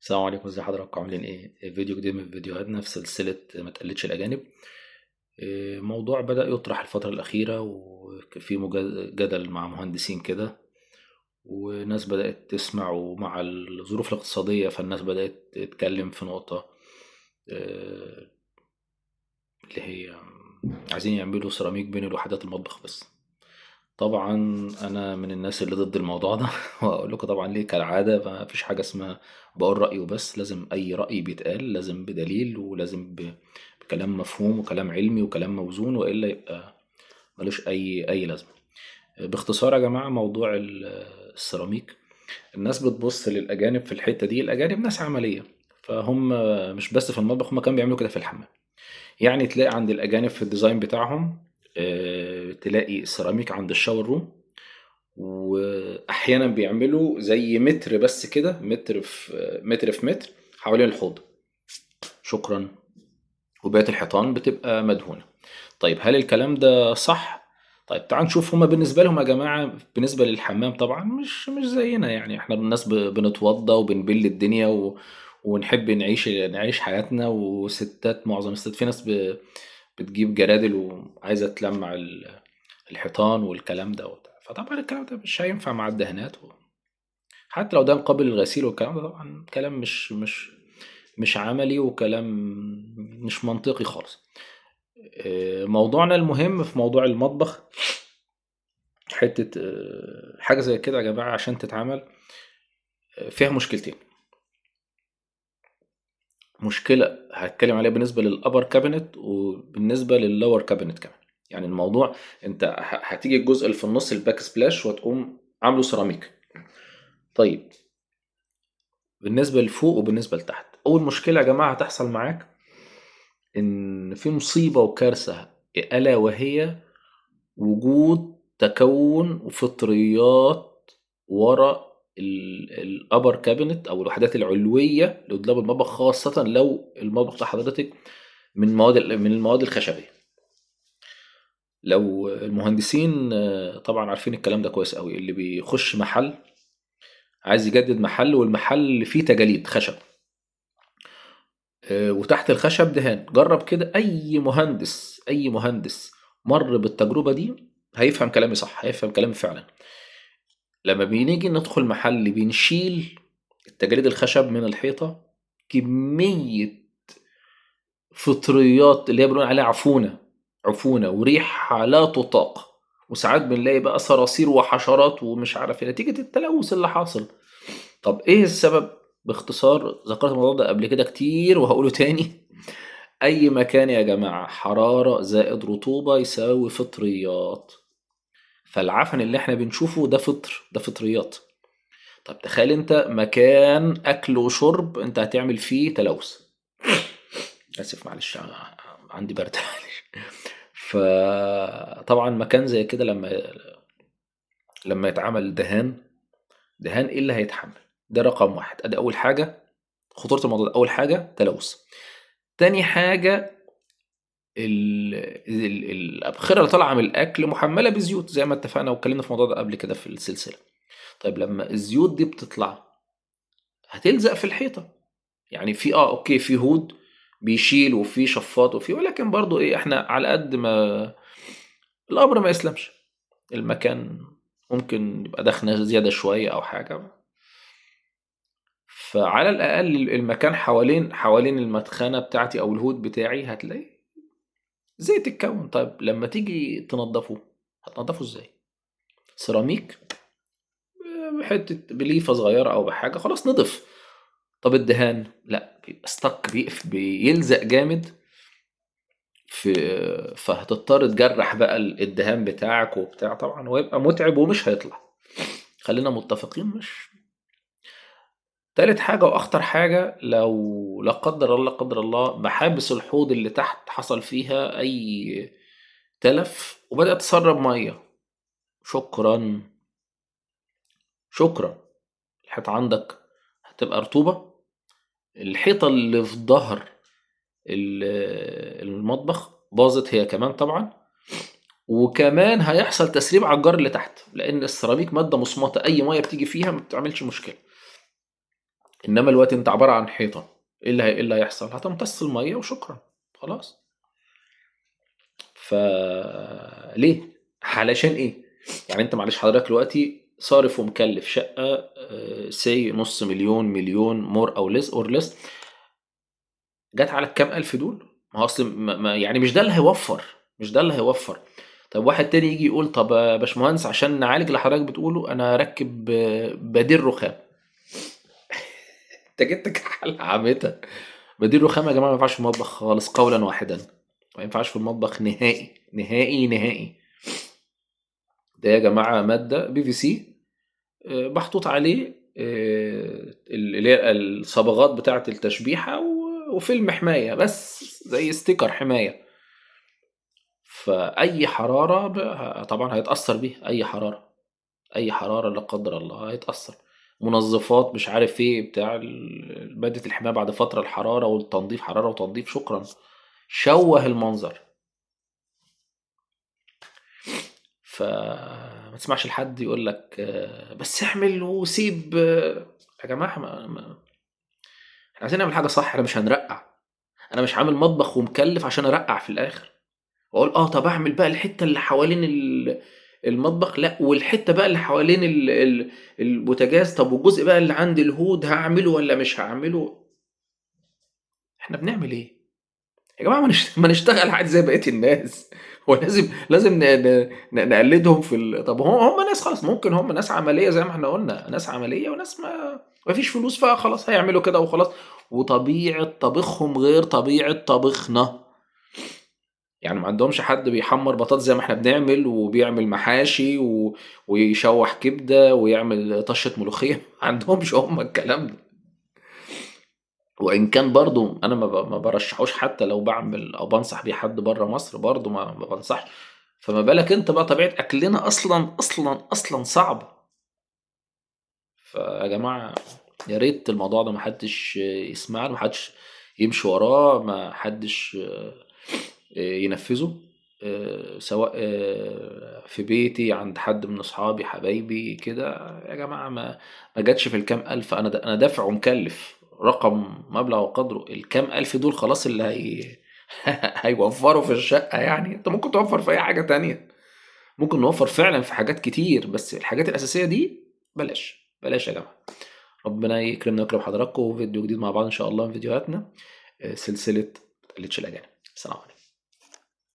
السلام عليكم، ازي حضراتكم؟ عاملين ايه؟ فيديو جديد من فيديوهاتنا في سلسلة ما تقلدش الأجانب. موضوع بدأ يطرح الفترة الأخيرة وفي جدل مع مهندسين كده، وناس بدأت تسمع، ومع الظروف الاقتصادية فالناس بدأت تتكلم في نقطة اللي هي عايزين يعملوا سيراميك بين الوحدات المطبخ بس. طبعا انا من الناس اللي ضد الموضوع ده واقول لكم طبعا ليه. كالعادة ما فيش حاجة اسمها بقول رايي وبس، لازم اي راي بيتقال لازم بدليل، ولازم بكلام مفهوم وكلام علمي وكلام موزون، والا يبقى ملوش اي لازمه. باختصار يا جماعة، موضوع السيراميك الناس بتبص للاجانب في الحتة دي. الاجانب ناس عملية، فهم مش بس في المطبخ، هم كانوا بيعملوا كده في الحمام. يعني تلاقي عند الاجانب في ال design بتاعهم تلاقي السيراميك عند ال shower room، واحيانا بيعملوا زي متر بس كده، متر في متر في متر حوالين الحوض، شكرا، وبقية الحيطان بتبقى مدهونه. طيب هل الكلام ده صح؟ طيب تعال نشوف هما بالنسبة لهم يا جماعة. بالنسبة للحمام طبعا مش زينا، يعني احنا الناس بنتوضى وبنبل الدنيا ونحب نعيش حياتنا، وستات، معظم الستات في ناس بتجيب جرادل وعايزه تلمع الحيطان والكلام ده وبتاع. فطبعا الكلام ده مش هينفع مع الدهانات حتى لو ده قابل للغسيل والكلام ده، طبعا كلام مش عملي وكلام مش منطقي خالص. موضوعنا المهم في موضوع المطبخ، حتة حاجة زي كده يا جماعة عشان تتعمل فيها مشكلتين. مشكلة هتكلم عليها بالنسبة لل upper cabinet وبالنسبة لل lower cabinet كمان. يعني الموضوع انت هتيجي الجزء اللي في النص ال backsplash وتقوم عامله سيراميك. طيب بالنسبة لفوق وبالنسبة لتحت، اول مشكلة يا جماعة هتحصل معاك ان في مصيبة وكارثة، الا وهي وجود تكون وفطريات ورا ال upper cabinet او الوحدات العلوية لدولاب المطبخ، خاصة لو المطبخ بتاع حضرتك من المواد الخشبية. لو المهندسين طبعا عارفين الكلام ده كويس قوي، اللي بيخش محل عايز يجدد محل والمحل فيه تجاليد خشب وتحت الخشب دهان، جرب كده. اي مهندس مر بالتجربة دي هيفهم كلامي صح، هيفهم كلامي فعلا. لما بنيجي ندخل محل بنشيل التجاليد الخشب من الحيطة، كمية فطريات اللي هي بنقول عليها عفونة وريحة لا تطاق، وساعات بنلاقي بقى صراصير وحشرات ومش عارف ايه نتيجة التلوث اللي حاصل. طب ايه السبب؟ باختصار ذكرت الموضوع ده قبل كده كتير وهقوله تاني. اي مكان يا جماعة حرارة زائد رطوبة يساوي فطريات، فالعفن اللي احنا بنشوفه ده فطر، ده فطريات. طب تخيل انت مكان اكل وشرب انت هتعمل فيه تلوث. اسف معلش عندي برد معلش. فطبعا مكان زي كده لما يتعمل دهان ايه اللي هيتحمل؟ ده رقم واحد. ادي اول حاجة خطورة الموضوع ده، اول حاجة تلوث. تاني حاجة الابخره اللي طالعه من الاكل محمله بزيوت، زي ما اتفقنا واتكلمنا في الموضوع ده قبل كده في السلسلة. طيب لما الزيوت دي بتطلع هتلزق في الحيطة، يعني في okay في hood بيشيل وفي شفاط وفي، ولكن برضو ايه، احنا على قد ما الامر ما يسلمش، المكان ممكن يبقى دخنه زيادة شوية او حاجة، فعلى الاقل المكان حوالين المدخنه بتاعتي او ال hood بتاعي هتلاقي زيت اتكون. طيب لما تيجي تنظفه هتنظفه ازاي؟ سيراميك بحته بليفه صغيرة او بحاجة خلاص نضف. طب الدهان لا، بيبقى stuck، بيلزق جامد فهتضطر تجرح بقى الدهان بتاعك وبتاع، طبعا ويبقى متعب ومش هيطلع. خلينا متفقين. مش تالت حاجة وأخطر حاجة، لو لا قدر الله، لا قدر الله، محابس الحوض اللي تحت حصل فيها أي تلف وبدأت تسرب مية، شكرا شكرا، الحيطة عندك هتبقى رطوبة. الحيطة اللي في ظهر المطبخ باظت هي كمان طبعا، وكمان هيحصل تسريب على الجار اللي تحت، لأن السيراميك مادة مصمتة، أي مية بتيجي فيها ما بتعملش مشكلة. انما الوقت انت عبارة عن حيطة، ايه اللي هيحصل؟ هتمتص المية وشكرا خلاص. فليه؟ علشان ايه؟ يعني انت معلش حضرتك دلوقتي صارف ومكلف شقه say نص مليون، مليون، more or less or less، جت على الكام الف دول؟ ما هو اصل يعني مش ده اللي هيوفر، مش ده اللي هيوفر. طب واحد تاني يجي يقول طب يا باشمهندس عشان نعالج اللي حضرتك بتقوله انا اركب بديل رخام. انت جيت تكحل عمتها. بديل رخام يا جماعة ما ينفعش في المطبخ خالص، قولا واحدا ما ينفعش في المطبخ نهائي نهائي نهائي. ده يا جماعة مادة PVC محطوط عليه اللي هي الصبغات بتاعه التشبيحه وفيلم حماية بس، زي sticker حماية. فاي حرارة طبعا هيتاثر بيها، اي حرارة، اي حرارة لا قدر الله هيتاثر. منظفات مش عارف ايه بتاع مادة الحماية بعد فترة، الحرارة والتنظيف، حرارة وتنظيف، شكرا، شوه المنظر. فما تسمعش لحد يقول لك بس اعمل وسيب. يا جماعة ما احنا عايزين نعمل حاجة صح، احنا مش هنرقع. انا مش عامل مطبخ ومكلف عشان ارقع في الاخر واقول طب اعمل بقى الحتة اللي حوالين المطبخ، لا والحتة بقى اللي حوالين البوتاجاز، طب والجزء بقى اللي عند الهود هعمله ولا مش هعمله؟ احنا بنعمل ايه يا جماعة؟ ما نشتغل عادي زي بقية الناس. هو لازم نقلدهم في طب هم ناس خلاص، ممكن هم ناس عملية زي ما احنا قلنا، ناس عملية وناس ما فيش فلوس فخلاص هيعملوا كده وخلاص. وطبيعه طبخهم غير طبيعة طبخنا، يعني ما عندهمش حد بيحمر بطاطس زي ما احنا بنعمل، وبيعمل محاشي ويشوح كبده ويعمل طشه ملوخية، ما عندهمش هم الكلام ده. وان كان برضو انا ما برشحوش، حتى لو بعمل او بنصح بيه حد بره مصر برضو ما بنصحش. فما بالك انت بقى طبيعة اكلنا اصلا اصلا اصلا صعبة. فيا جماعة يا ريت الموضوع ده ما حدش يسمع له، ما حدش يمشي وراه، ما حدش ينفذه، سواء في بيتي، عند حد من اصحابي، حبايبي كده. يا جماعة ما جاتش في الكام الف، انا دافع ومكلف رقم مبلغ وقدره، الكام الف دول خلاص اللي هيوفروا في الشقة. يعني انت ممكن توفر في اي حاجة تانية، ممكن نوفر فعلا في حاجات كتير، بس الحاجات الاساسية دي بلاش بلاش يا جماعة. ربنا يكرمنا ويكرم حضراتكم، وفيديو جديد مع بعض ان شاء الله من فيديوهاتنا سلسلة ما تقلدش الاجانب. السلام عليكم.